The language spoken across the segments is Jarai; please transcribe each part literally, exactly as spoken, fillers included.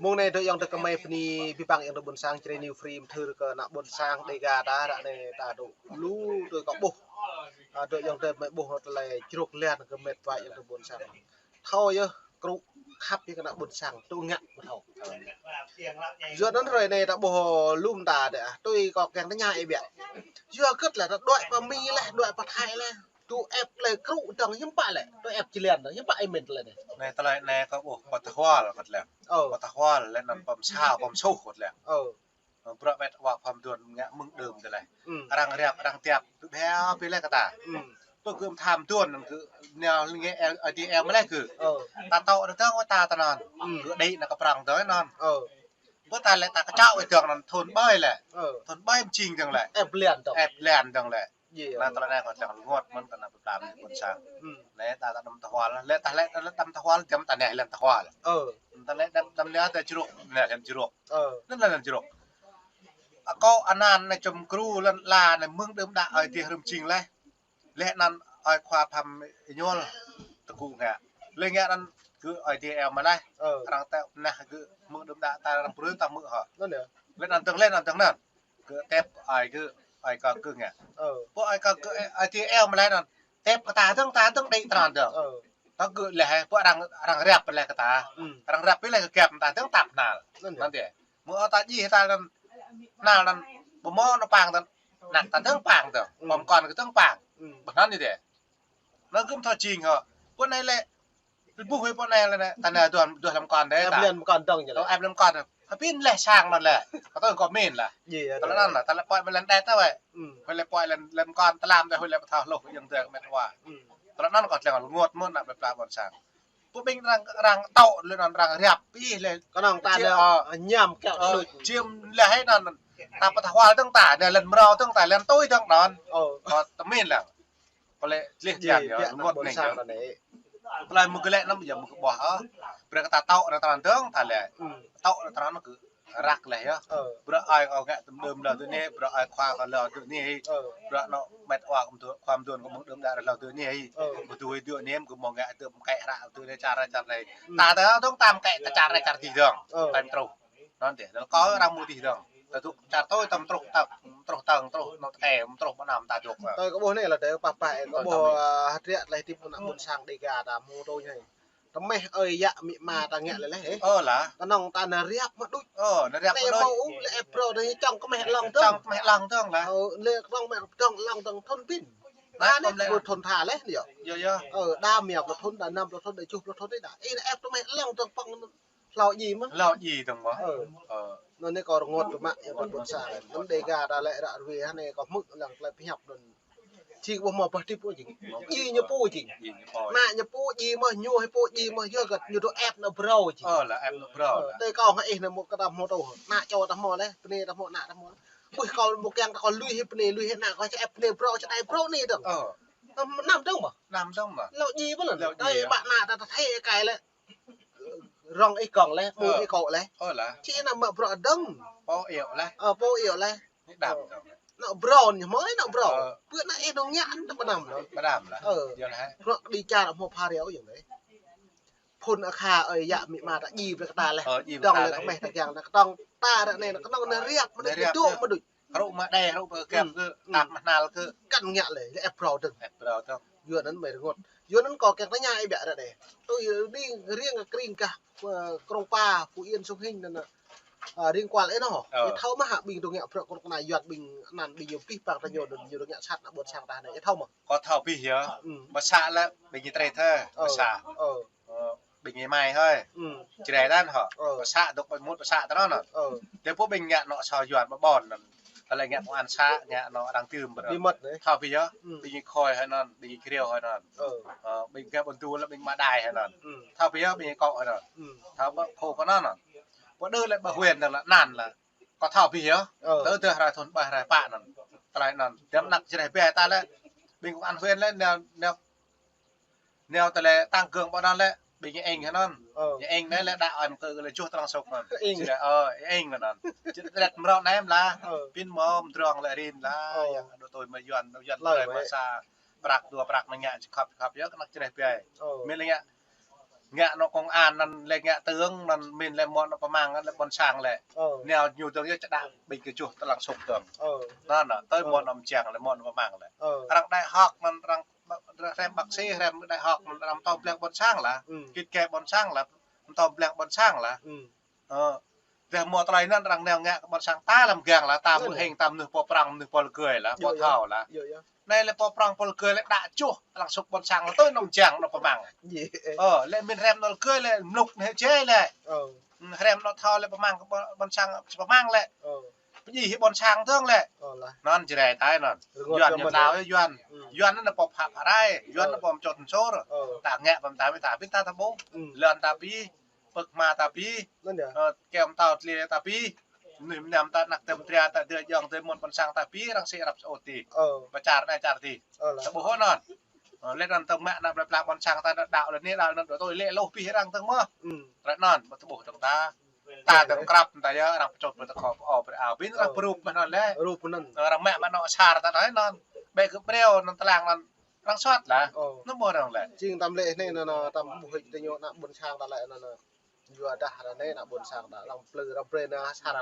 Mơ̆ng anai dŏ ayŏng adơi kơmơi bơni abih bang ayŏng adơi ƀôn sang Jrai New Free mơthưr kơ ană ƀôn sang Dega ta ră anai ta dŏ lu tui kơ ƀuh. A, dŏ ayŏng adơi kơmơi ƀuh tơlơi čruk lĕ kơ met wa ayŏng adơi ƀôn sang. Thâo yơh, krŭ khăp yơh kơ ană ƀôn sang, tŭ ngă mơ̆ thâo. Yua anŭn hrơi anai ta ƀuh lŏm ta dêh, a, tui kâo kiăng tơña ih biă. Yua hơget lĕ ta đuaĭ pơ Mi lĕ, đuaĭ pơ Thái lĕ. Tŭ ĕp tơlơi krŭ dơ̆ng hiư̆m pă lĕ, tŭ ĕp jơlan dơ̆ng hiư̆m pă ih mĭn tơlơi anai. Anai tơlơi anai kâo ƀuh pơtơhual kơt lĕ. Ơ. Pơtơhual lĕ anŭn pơm sao pơm suh kơt lĕ. Ơ. Bruă met wa khua mơduôn ngă mơ̆ng đưm tơlơi. Arăng riap arăng tiap tŭ ƀiă pĭ lĕ kơ ta. Tŭ gơ̆ mơtham mơduôn anŭn gơ̆ nao lĕ ngă eo, ơi ti eo mă lĕ gơ̆. Ơ. Ta tŏ anŭn dơ̆ng wơ̆t ta tơ anŭn. Gơ̆ đĭ nao kơ prŏng dơ̆ng anŭn. Ơ. Ƀu ta lĕ ta kơčŏ wơ̆t dơ̆ng anŭn thun ƀơi lĕ. Ơ. Thun ƀơi mơjing dơ̆ng lĕ. Ĕp jơlan dơ̆ng. Ĕp jơlan dơ̆ng lĕ. Yê. Anŭn tơlơi anai kâo tơlơi rơngot mơ̆n kơ ană pơplam ƀôn sang. Anai ta ta đăm tơhual, lĕ ta lĕ ta lĕ đăm tơhual, jăm ta anai lĕ tơhual. Ơ. Ta lĕ đăm, đăm lĕ ta čruk, anai lĕ čruk. Ơ. Anŭn lĕ čruk. Akŏ anăn anai čum gru lăn la anai mơ̆ng đưm đă ơi dih rơm jing lĕ. Lĕ anăn ơi khua pham ñuôl tơgŭ ngă. Lĕ ngă anăn gơ̆ ơi dih eo mă lĕ. Ơ. Arăng tơ̆ nah gơ̆ mơ̆ng đưm đă ta arăng brơi ta mơ̆ hŏ. Anŭn yơh. Lĕ anăn dơ̆ng lĕ anăn dơ̆ng anăn. Gơ̆ tep ơi gơ̆, ơi kơ gơ̆ ngă. Ơ. Pô ơi kơ gơ̆, ơi ti eo mă lĕ anŭn. Tep kơ ta dơ̆ng, ta dơ̆ng đĭ tran dơ̆ng. Ơ. Ta gơ̆ lĕ, pô arăng, arăng riap lĕ kơ ta. Arăng riap pĭ lĕ kơ gơ̆ ta dơ̆ng tap nal. Anŭn yơh. Anŭn dêh. Mơ̆ ơ ta djai ta anŭn nal anŭn. Ƀu mơ̆ anŭn pang dơ̆ng. Anăk ta dơ̆ng pang dơ̆ng. Pô mơkŏn kơ dơ̆ng pang. Ƀu anŭn dêh. Anŭn gơ̆ thâo jing hŏ. Pô anai lĕ Ƀuh wĭ pô anai lĕ anai, ta anai duah, duah lăm kon dêh ta. Ĕp lăm kon dơ̆ng jơh lĕ. Ơ, ĕp lăm kon. Hơbĭn leh sang anŭn lĕ. Kơ tơlơi kơ min lah. Yê, yê, tơlơi anŭn lah, tơlơi pơai mơlĕn đet ta wĕ. Hơi lĕ pơai lăm, lăm kon tơlam dêh, hơi lĕ pơthâo hluh, yơ̆ng dêh kơ met wa. Tơlơi anŭn kơ tlăng rơngot mơ̆n ană plei pla ƀôn sang. Pô ƀing arăng, arăng tŏ lĕ anŭn arăng riap, ih lĕ. Kơnơ̆ng ta lĕ, ơ, ñam keo đuč. Čiêm lĕ hơi anŭn, ta pơthâo hwal dơ̆ng ta, lĕ lăn mrâo dơ̆ng ta, lăn tui dơ̆ng anŭn. Ơ. Kơ tơmin lah. Pơlĕ tlih tian yơh, rơngot anai yơh. Tơlơi mơ̆ng gơ̆ lĕ anŭn yơh mơ̆ng gơ̆ ƀuh ơ. Brơi kơ ta tŏ anŭn tran dơ̆ng ta lĕ. Tŏ anŭn tran anŭn gơ̆ răk lĕ yơh. Bruă ơi kâo ngă tơm đưm lŏ tui anai, bruă ơi khua kâo lŏ tui anai. Bruă anŏ met wa khua mơduôn kâo mơ̆ng đưm đă lŏ tui anai. Mơ̆ tui tui anai mơ̆ng gơ̆ mơ̆ng ngă tơm kĕ hră tui anai čar anai čar anai. Ta tơ̆ dơ̆ng tam kĕ ta čar anai čar ti dơ̆ng. Tam truh. Anŭn dêh, dal kâo arăng mơ̆ dih dơ̆ng. Ta dŏ čar tui tơm truh tơ̆ng, truh tơ̆ng, truh anŏ tơkĕ, truh mơnam ta dŏ. Tui kâo ƀuh anai lah, tui pah pah, kâo ƀuh, a, hơdră tơlơi hơdip ană ƀôn sang Dega ta mơ̆ tui anai. Tơmeh ơi yă amĭ ama ta ngă lĕ leh, ơ. Ơ lah. Kơnơ̆ng ta anai riap mă đuč. Ơ, anai riap mă đuč. Tơmeh ƀu lĕ ĕp brâo anai čŏng kơmeh lŏng dơ̆ng. Čŏng kơmeh lŏng dơ̆ng lah. Ơ, lĕ kơnơ̆ng meh čŏng lŏng dơ̆ng thun pĭn. Anai, anai mơ̆ thun tha leh anai yơh. Yơh, yơh. Ơ, đa mia pluh thun, đa năm pluh thun, đa tơjuh pluh thun anai đa. Ih ĕp tơmeh lŏng dơ̆ng pơ̆ng Hlâo djai mơ̆? Hlâo djai dơ̆ng mơ̆? Ơ. Ơ. Anŭn anai kâo rơngot tơmă, yua ƀôn sang. Anŭn Dega ta lĕ ră ruai hă anai kâo hmư̆ lăng tơlơi pơhiăp anŭn. Či ƀu hmâo pơhdip ôh jing. Djai ñu pô jing. Djai ñu pô. Ană ñu pô djai mơ̆, ñu hơi pô djai mơ̆, yua hơget ñu dŏ ĕp anŏ brâo jing. Ơ, lah ĕp anŏ brâo. Ơ, lah. Tui kâo hă ih anai mơ̆ kơ ta hmâo tui hă. Ană čô ta hmâo leh, bơnai ta hmâo, ană ta hmâo. Ƀuh kâo mơ̆ kiăng ta kâo lui hĭ bơnai, lui hĭ ană kâo či ĕp bơnai brâo, či đai brâo anai dơ̆ng. Ơ. Năm dơ̆ng mơ̆? Năm dơ̆ng mơ̆? Hlâo djai mơ̆ lĕ. Hlâo djai. Tui ƀă ană ta ta thei kai leh. Rŏng ih kŏng leh, ƀu ih kŏ leh. Ơ lah. Či anăm mă bruă dơ̆ng. Pô iâu leh. Ơ, pô iâu leh. Anai đam dơ̆ng. Anŏ brâo anai hmâo, anŏ brâo. Ơ. Pơ anai ih anŏ ngă anai ta pơnăm leh. Pơnăm leh. Ơ. Yua leh. Bruă kơđi čar hmâo pha riâo yơh leh. Phŭn akha ơi yă amĭ ama ta djai brơi kơ ta leh. Ơ, djai brơi kơ ta leh. Dơ̆ng leh kơmeh ta kiăng anai kơnơ̆ng ta ră anai kơnơ̆ng anai riap mă đuč. Anai riap dŏ mă đuč. Hrŭ mă đe, hrŭ pơ kĕp kơ, tap mơhnal kơ. Kăn ngă leh, leh ĕp brâo dơ̆ng. Ĕp brâo dơ̆ng. Yua anŭn mơi rơngot. Yua anŭn kâo kiăng tơña ih biă ră anai. Tui ƀing riêng kơ kring kah, ơ, Krông Pa, Phú Yên, Sông Hinh anŭn. Ơ, riêng kual ih anŭn. Ơ. Ih thâo mơ̆ hă ƀing dŏ ngă bruă kơnuk kơna yuan ƀing anăn ƀing ñu pih pang ta ñu dŏ ñu dŏ ngă sat ană ƀôn sang ta anai. Ih thâo mơ̆? Kâo thâo pih yơh. Ƀă sa lĕ ƀing ñu trĕt hă. Ơ. Ƀă sa. Ơ. Ơ, ƀing ih mai hơi. Jrai đan hŏ. Ơ. Pơsă dŏ ƀơi mŭt pơsă tơ anŭn. Ơ. Tơpă ƀing ngă anŏ sa yuan ƀă ƀôn anŭn. Tơlơi ngă công an xã, ngă anŏ arăng tơm ƀơi anŭn. Thâo pih yơh. Ƀing ih khôi hơi anŭn, ƀing ih kriu hơi anŭn. Ơ. Ơ, ƀing gah ƀôn du lĕ ƀing mă đai hơi anŭn. Thâo pih yơh, ƀing ih kŏ hơi anŭn. Thâo ƀă khô pơ anŭn anŭn. Pơ đơ lĕ ƀă huyện anŭn lĕ anăn lĕ. Kâo thâo pih yơh. Ơ. Tơ tơ hrơi thun ƀă hrơi pă anŭn. Tơlơi anŭn. Dăm anăk Jrai ƀe ta lĕ. Ƀing công an huyện lĕ nao, nao Nao tơlơi tăng cương ƀơi anŭn lĕ, ƀing ñu eng hă anŭn. Ơ. Ñu eng anai lĕ đa ơi mơ̆ kơ lĕ juh tơlăng sŏk anŭn. Eng. Či lĕ, ơ, eng anŭn. Či lĕ mrâo anai mơ̆ lah. Ơ. Pĭn mơ̆ mdrŏng lĕ rin lah. Ơ. Yua dŏ tui mơ̆ yuan, yuan tơlơi mơsa. Prăk dua prăk anai ngă či khăp khăp yơh kơnăk Jrai ƀe. Ơ. Mĭn lĕ ngă. Ngă anŏ công an anŭn lĕ ngă tướng anŭn mĭn lĕ mơ̆n anŏ pơmăng lĕ ƀôn sang lĕ. Ơ. Nao ñu dơ̆ng yơh čơđah ƀing kơ čuh tơlăng sŭk dơ̆ng. Ơ. Anŭn anŭn, tơi Ơ. Mơ̆n anŏ mơjang lĕ mơ̆n anŏ pơmăng lĕ. Ơ. Arăng đại học anŭn arăng hrăm bác sĩ, hrăm đại học anŭn arăng pơtô blang ƀôn sang lah. Ừ. Kit kê ƀôn sang lah. Pơtô blang ƀôn sang lah. Ừ. Ơ. Tơdah mơ̆ tơlơi anŭn arăng nao ngă kơ ƀôn sang ta lăm gang lah, ta mơ̆ng heng, ta mơnuih pô prŏng, mơnuih pô lơgơi lah, pô thâo lah. Anai lĕ pô prŏng pô lơgơi lĕ đa čuh, lăng sŭk ƀôn sang lĕ tơi anŏ mơjang anŏ pơmăng. Ơ, lĕ mĭn hrăm anŏ lơgơi lĕ mlŭk neh jai lĕ. Hrăm anŏ thâo lĕ pơmăng kơ ƀôn, ƀôn sang pơmăng lĕ. Pơdjai hĭ ƀôn sang dơ̆ng lĕ. Anŭn Jrai ta anŭn. Yuan ñu tlao Yuan. Yuan anŭn pô phă phă rai, Yuan anŭn pô mčot mčor. Ta ngă pơm ta ƀing ta, ƀing ta ta ƀuh. Lŏn ta ƀuh. Pơk hma ta ƀuh. Anŭn yơh. Ơ, kơm tao tli ta ƀuh. Mơnuih mơnam ta, anak tơm tria ta, dơi ayŏng dơi mơ̆n ƀôn sang ta ƀuh, arăng sĭ răp sơ̆ ôh tih. Ơ. Pơčar anai čar tih. Ơ lah. Ta ƀuh hŏ anŭn. Ơ, lĕ anŭn tơ̆ng mă anăp lĕ pla ƀôn sang ta đaŏ lĕ anai, đaŏ lĕ anŭn, tui lĕ lu pih arăng tơ̆ng mơ̆. Tơlơi anŭn, mă ta ƀuh tơ̆ng ta. Ta tơ̆ng krăp ta yơh, arăng pơčot pơtơkŏ pơ-ơ pơ-ao. Ƀing arăng pơrup mơ̆n anŭn lĕ. Rup mơ̆n anŭn. Arăng mă mă anŏ asar ta anai anŭn. Ƀĕ kơ brêu anŭn tơlang anŭn. Arăng sot lah. Ơ. Anŭn mơ̆ arăng lĕ. Jing tăm lĕ anai anŭn, anŭn, tăm ƀuh hĭ tơ ñu anăp ƀôn sang ta lĕ anŭn, anŭn. Yua dah ră anai anăp ƀôn sang ta, arăng plư arăng brơi anai asar,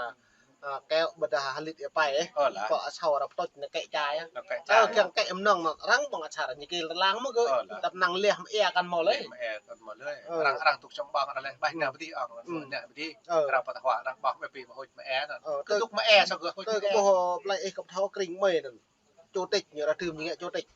a, keo ƀôdah hơlit ia pai, ơ. Ơ lah. Kơ asâo arăng pơtôč anai kĕ čai, ơ. Anai kĕ čai, ơ, kiăng kĕ mơnơ̆ng anŭn, arăng ƀơ̆ng asar ñu kil tơlang mơ̆ kơ. Ơ lah. Tăp năng lĕ mă ia kăn mơ̆ lĕ. Lĕ mă ia kăn mơ̆ lĕ. Ơ. Arăng, arăng tŭk čăm ƀơ̆ng arăng lĕ, ƀah nao pơdih ŏng, ơ, nao pơdih. Ơ. Arăng pơtah wa, arăng ƀơ̆ng ƀĕ pĭ mă hŭč mă ia anŭn. Ơ, kơ tŭk mă ia sa gơ̆ hŭč mă ia. Kơ ƀuh plei ih kơ pơthâo kring mơi anŭn. Chủ tịch ñu ră tơm ñu ngă chủ tịch.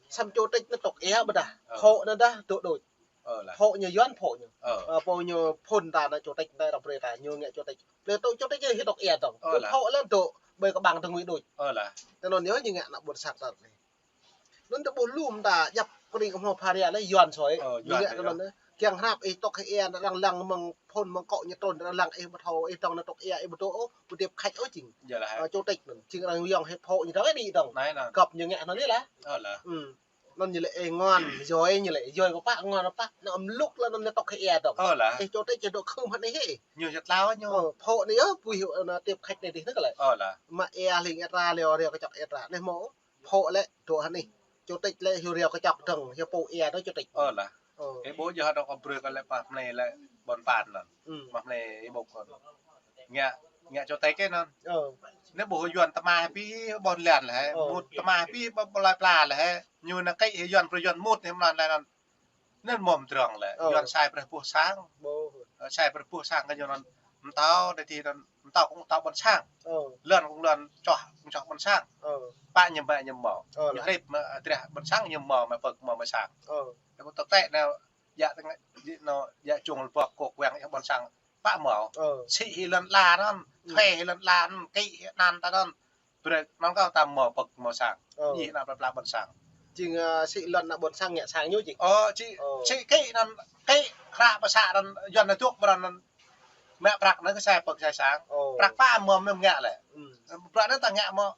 Samơ̆ chủ tịch anŭn tŏk ia ƀôdah. Ơ. Phŏ anŭn dah tŏk đôč. Ơ lah. Phŏ ñu Yuan phŏ ñu. Ơ. Ơ, pô ñu phŭn ta anŭn chủ tịch anai arăng brơi ta ñu ngă chủ tịch. Lĕ tŏk chủ tịch ñu hĭ tŏk ia dơ̆ng. Ơ lah. Phŏ lĕ tŏk ƀơi kơ ƀăng tơngui đôč. Ơ lah. Tơ anŭn yơh ñu ngă anăp ƀôn sang ta anai. Anŭn ta ƀuh lŏm ta djăp kơ ƀing hmâo pha ria lĕ Yuan soi. Ơ, ñu Yuan ngă tơ anŭn. Kiăng hrăp ih tŏk hĭ ia anŭn arăng lăng mơ̆ng phŭn mơ̆ng akŏ ñu trŭn arăng lăng ih ƀu thâo ih dŏng anŭn tŏk ia ih ƀu dŏ ôh, ƀu tiap khač ôh jing. Yơh lah. Ơ, chủ tịch anŭn. Jing arăng yŏng hĭ phŏ ñu dŏng ih đĭ dŏng. Anai anŭn. Gơ̆p ñu ngă anŭn yơh lah. Ơ lah. Ơ. Anŭn ñu lĕ ih ngoan, yoi ñu lĕ, yoi kơ pă, ngoan kơ pă, anŭn mlŭk lah anŭn ñu tŏk hĭ ia dŏng. Ơ lah. Ih chủ tịch ñu dŏ khưm hă anai hĭ. Ñu čơtlao ñu. Ơ, phŏ anai yơh, puih hĭ anŭn tiap khač anai dih anŭn kơ lĕ. Ơ lah. Mă ia hling ia tra, leo ria kơčŏk ia tra. Anai hmâo, phŏ lĕ, dŏ hă anai. Chủ tịch lĕ, hyu ria kơčŏk dơ̆ng, hyu pô ia dŏng chủ tịch. Ơ lah. Ơ. Ih ƀuh yơh dŏ kơ brơi kơ lĕ pah mlei lĕ ƀôn pan anŭn. Ơ. Mah mlei ih ƀuh kơ. Ngă, ngă chủ tịch anŭn. Ơ. Anai ƀuh Yuan tơma pĭ ƀôn lan lĕ, ơ, mŭt tơma pĭ ƀôn lai pla lĕ, ñu anŭn kĕ Yuan brơi Yuan mŭt anai mơ̆n lĕ anŭn. Anŭn mơ̆ mơdrŏng lĕ, ơ, Yuan sai brơi boh sang. Ơ, sai brơi boh sang kơ ñu anŭn. Mtao, đa ti anŭn, mtao kơ mtao ƀôn sang. Ơ. Lŏn kơ lŏn čoh, kơ čoh ƀôn sang. Ơ. Pă ñu mă ñu hmâo. Ơ. Ñu hrip mă, drah ƀôn sang ñu hmâo, mă pơk hmâo mă sang. Ơ. Tơpă tơtĕ anai, yă tơngai, yă anŭn, yă čung lơbŏk kŏk wang yă ƀôn sang. Pă hmâo. Ơ. Sĭ hĭ lŏn ala anŭn, thuê hĭ lŏn ala anŭn, kĕ hĭ anăn ta anŭn. Brơi anŭn kơ ta hmâo pơk hmâo sang. Ơ. Ñu anăp pla pla ƀôn sang. Jing, ơ, sĭ lŏn anăp ƀôn sang ngă sang ñu jing. Ơ, sĭ, ơ, sĭ kĕ anŭn, kĕ hră pơsă anŭn, Yuan anŭn tŭk ƀrăn anŭn. Mă prăk anŭn kơ sai pơk sai sang. Ơ. Prăk pă hmâo mơ̆n ngă lĕ. Ơ. Prăk anŭn ta ngă hmâo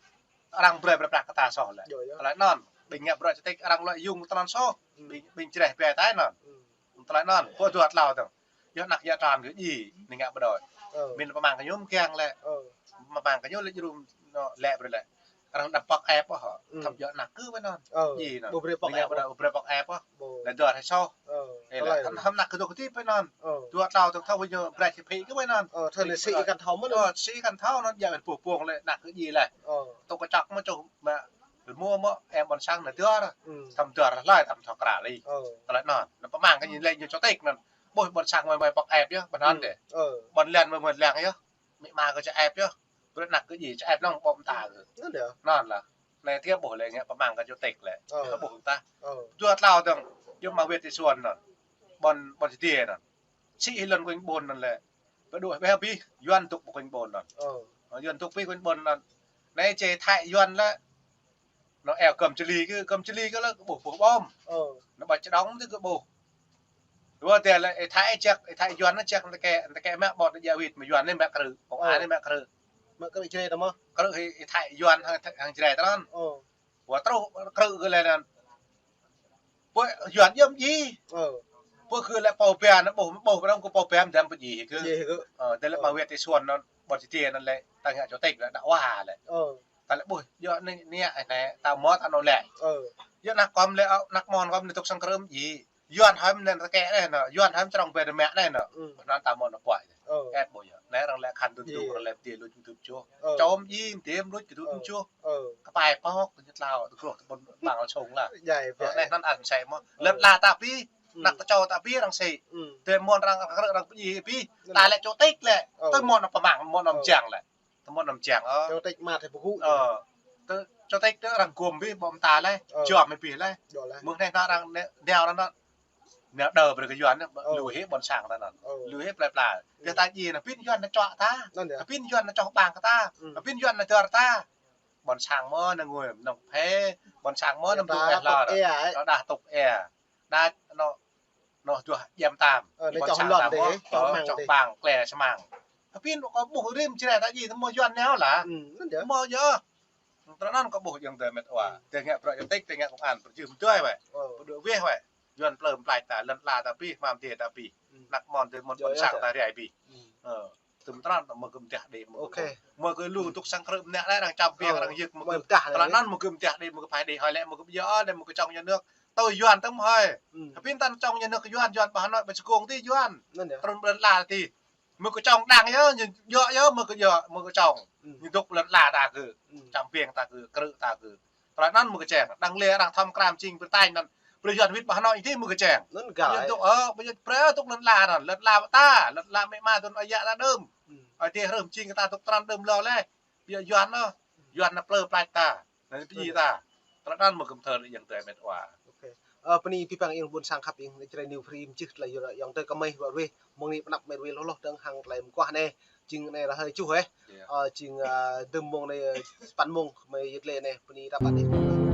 arăng brơi prăk kơ ta soh lĕ. Yơh, yơh. Tơlơi anŭn, ƀing ngă bruă čơtĕk arăng lŏ yŭng tơnăn soh. Ơ. Ƀing, ƀing Jrai ƀai ta anŭn. Ơ. Tơlơi anŭn, pô dua tlâo tơ̆ng. Yơh anăp yă tran kơ djai, anai ngă ƀơdơi. Ơ. Mĭn pơmăng kơ ñu mơkiăng lĕ. Ơ. Pơmăng kơ ñu lĕ jơnum anŭn lĕ brơi lĕ. Arăng đăm pŏk ĕp ôh. Ơ. Thâo yơh anăp kơ ƀơi anŭn. Ơ. Djai anŭn. Ƀu brơi pŏk ĕp ôh. Anai ngă ƀơdơi, ƀu brơi pŏk ĕp ôh. Ƀu. Lĕ dua hrơi soh. Ơ. Ê, tơlơi lĕ anŭn. Kăn hăm anăp kơ dŏ kơ tih ƀơi anŭn. Ơ. Dua tlâo tơ̆ng thâo ƀơi ñu brơi či phĭ kơ ƀơi anŭn. Ơ, thâo lĕ sĭ kăn thâo mơ̆n. Ơ, sĭ kăn thâo anŭn, djai ƀơi pô pông lĕ anăp kơ djai lĕ. Ơ. Tŏk kơčŏk mơ̆ čuh mă Lĕ mơ̆, mơ̆ em ƀôn sang anai dua ră. Ơ. Tăm dua ră hlơi tăm thâo krăl lĕ. Ơ. Tơlơi anŭn. Anŭn pơmăng kơ ñu lĕ ñu čơtĕk anŭn. Ƀuh ƀôn sang mơi mơi pŏk ĕp yơh, ƀôn anŭn dêh. Ơ. Ƀôn lan mơi mơi lăng yơh. Amĭ ama kơ čơtĕk ĕp yơh. Brơi anăp kơ djai čơtĕk ĕp lăng ƀô̆ mơta kơ. Anŭn dêh. Anŭn lah. Anai tiap ƀuh lĕ ngă pơmăng kơ čơtĕk lĕ. Ơ. Kơ ƀuh ta. Ơ. Dua tlâo tơ̆ng. Yua mă wĕt ti suan anŭn. Ƀôn, ƀôn ti dêh anŭn. Sĭ hĭ lŏn kơ ƀôn anŭn lĕ. Pơđuaĭ ƀĕ abih, Yuan tŭk ƀơi kơ ƀôn anŭn. Ơ. Ơ, Yuan tŭk ƀơi kơ ƀôn anŭn. Anai čê Thái Yuan lĕ. Anŭn eo kơm čơli kơ, kơm čơli kơ lĕ kơ ƀuh, ƀuh ƀom. Ơ. Anŭn ƀă čơđong tơ kơ ƀuh. Dua tơ lĕ, ê Thái ček, ê Thái Yuan anŭn ček, anŭn tơkĕ, anŭn tơkĕ mă ƀôn anŭn djă wĭt, mă Yuan anŭn mă krư̆. Ơ. Kông an anŭn mă krư̆. Mă krư̆ Jrai tơ mơ̆? Krư̆ hĭ, ê Thái Yuan hăng, hăng Jrai tơ anŭn. Ơ. Wơ̆t truh krư̆ kơ lĕ anŭn. Pô Yuan yơh mơ̆ djai. Ơ. Pô kơ lĕ pô bia anŭn ƀuh, ƀuh kơ anŭn kơ pô bia mơ̆n dăm pô djai kơ. Djai kơ. Ơ, tơ lĕ mă wĕt ti suan anŭn, ƀôn ti dêh anŭn lĕ, ta ngă čơtĕk lĕ, đa wa lĕ. Ơ. Ta lĕ ƀuh, yua anai, anai, anai, ta mơ̆ ta anŭn lĕ. Ơ. Yua anăp kơm lĕ, anăp mơ̆n kơm lĕ tŭk sang krư̆ mơ̆ djai. Yuan hăm năn ta kĕ anai nă, Yuan hăm črông ƀĕ đơ mă anai nă. Ƀu năn ta mơ̆n nă puai. Ĕp ƀu yơh. Anai arăng lĕ khăn tŭ tŭ, arăng lĕ pơdjai luč kơ tŭ čuh. Čom jing tơm luč kơ tŭ čuh. Kơpai pŏk, tơ ñu tlao, tơ krŏh, tơ ƀôn ƀang lŏ sông lah. Anai năn ăn sĕ mơ̆n. Lŏn la ta pĭ, năk ta čô ta pĭ arăng sĕ. Tơm mơ̆n arăng, arăng krư̆ arăng pơdjai pĭ. Ta lĕ chủ tịch lĕ. Tơm mơ̆n nă pơmang, mơ̆n nă mơjang lĕ. Tơm mơ̆n nă mơjang. Ơ. Chủ tịch mă tơ pơgŭ. Ơ. Tơ chủ tịch tơ arăng gum pĭ, ƀô̆ mơta lĕ. Jom pĭ lĕ. Mơ̆ng anai nă arăng neo nă. Neo đơ brơi kơ Yuan nă, lu hĭ ƀôn sang ta năn. Lu hĭ plơi pla. Tơ ta ji nă pĭn Yuan nă čuă ta. Pĭn Yuan nă čoh ƀang kơ ta. Pĭn Yuan nă dơr ta. Ƀôn sang mơ̆ nă ngui nŏng phe, ƀôn sang mơ̆ nă mơdŭ ĕh lor. Đa tŭk ĕh. Đa nŏ, nŏ duah jăm tam. Ƀôn sang ta mơ̆, čoh ƀang, klĕ samang. Pĭn kơ ƀuh rĭm čreh ta ji, tơm mơ̆ Yuan neo lah. Mơ̆ yơh. Tơ năn kơ ƀuh jing tơ met wa. Tơ ngă bruă chủ tịch, tơ ngă công an, pơjưh mơdơi wĕ. Pơdŏ weh wĕ. Yuan plơi plač ta, lŏn la ta pĭ, hmam dê ta pĭ. Năk mơ̆n tơ mơ̆n ƀôn sang ta rai pĭ. Ơ. Tơm tơnăn mơ̆ gơ̆ mơdah đĕ mơ̆. Mơ̆ gơ̆ lu tŭk sang krư̆ mơnă lĕ arăng čăm biang arăng yơk mơ̆ gơ̆. Tơlơi anŭn mơ̆ gơ̆ mơdah đĕ mơ̆ gơ̆ phai đĕ hơi lĕ mơ̆ gơ̆ ƀiă đĕ mơ̆ gơ̆ čong nhà nước. Tui Yuan tơm hơi. Pĭn ta čong nhà nước Yuan, Yuan ƀu Hà Nội ƀu Sài Gòn tui Yuan. Trŭn ƀơi lŏn la tui. Mơ̆ gơ̆ čong đang yơh, ñu djơ̆ yơh mơ̆ gơ̆ djơ̆, mơ̆ gơ̆ čong. Ñu dŏ lŏn la ta gơ̆. Čăm biang ta gơ̆, krư̆ ta gơ̆. Tơlơi anŭn mơ̆ gơ̆ čang. Đang lĕ arăng thâo mơkrăm čing Britañ anŭn. Brơi Yuan wĭt ƀu Hà Nội tui mơ̆ gơ̆ čang. Anŭn gơ̆. Ñu dŏ, ơ, ƀu djơ̆ brơi dŏ lŏn la anŭn. Lŏn la ta, lŏn la mĕ ma tun ơi yă ta đơm. Ơi tê hrơm čing ta dŏ tơnăn đơm lơ lĕ. Ƀiă Yuan nă. Yuan nă plơi plač ta. Nă pơjing ta. Tơlơi anŭn mơ̆ gơ̆ thơ lĕ jing tơ met wa. Ơ, bơni abih bang ing ƀôn sang khăp ing, Jrai New Free mơčih tơlơi yua yong tơ kơmơi wă weh, mơ̆ng anai pơnăp met weh lŏh lŏh dơ̆ng hăng tơlơi mơguah anai. Jing anai ră hơi čuh ĕh. Ơ, jing, ơ, dơ̆m mơ̆ng anai, ơ, sapăn mơ̆ng kơmơi yơh lĕ anai, bơni ră pă anai.